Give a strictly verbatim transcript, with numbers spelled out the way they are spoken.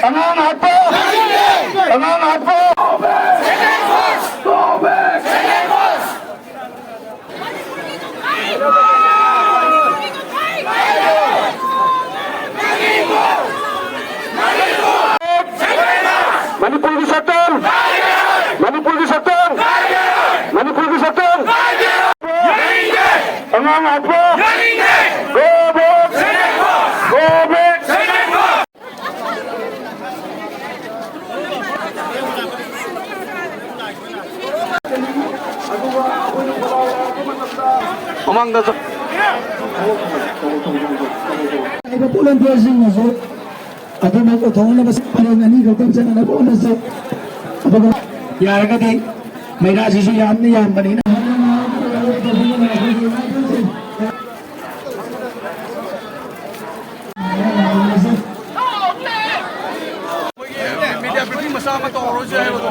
ꯑꯉꯥꯡ ꯍꯥꯠꯄ! ꯑꯉꯥꯡ ꯍꯥꯠꯄ! ꯃꯅꯤꯄꯨꯔꯒꯤ ꯁꯛꯇꯝ! ꯃꯅꯤꯄꯨꯔꯒꯤ ꯁꯛꯇꯝ! ꯃꯅꯤꯄꯨꯔꯒꯤ ꯁꯛꯇꯝ! ꯑꯉꯥꯡ ꯍꯥꯠꯄ! Go back! Go back! ꯃꯃꯥꯡꯗ ꯆꯠ- ꯍꯥꯏꯔꯤꯕ ꯄꯣꯠꯂꯝ ꯄꯣꯠꯁꯤꯡ ꯑꯁꯤ ꯑꯗꯨꯃꯛ ꯎꯊꯣꯛꯅꯕ ꯄꯔꯦꯡ ꯑꯅꯤ ꯈꯛꯇꯪ ꯆꯠꯅꯅꯕ ꯍꯣꯠꯅꯁꯤ꯫ ꯑꯗꯨꯒ ꯌꯥꯔꯒꯗꯤ ꯃꯩꯔꯥꯁꯤꯁꯨ ꯌꯥꯝꯅ ꯌꯥꯝꯕꯅꯤꯅ꯫ ꯃꯦꯗꯤꯌꯥ ꯕ꯭ꯔꯤꯐꯤꯡ ꯃꯆꯥ ꯑꯃ ꯇꯧꯔꯔꯣꯏꯁꯦ ꯍꯥꯏꯕꯗꯣ꯫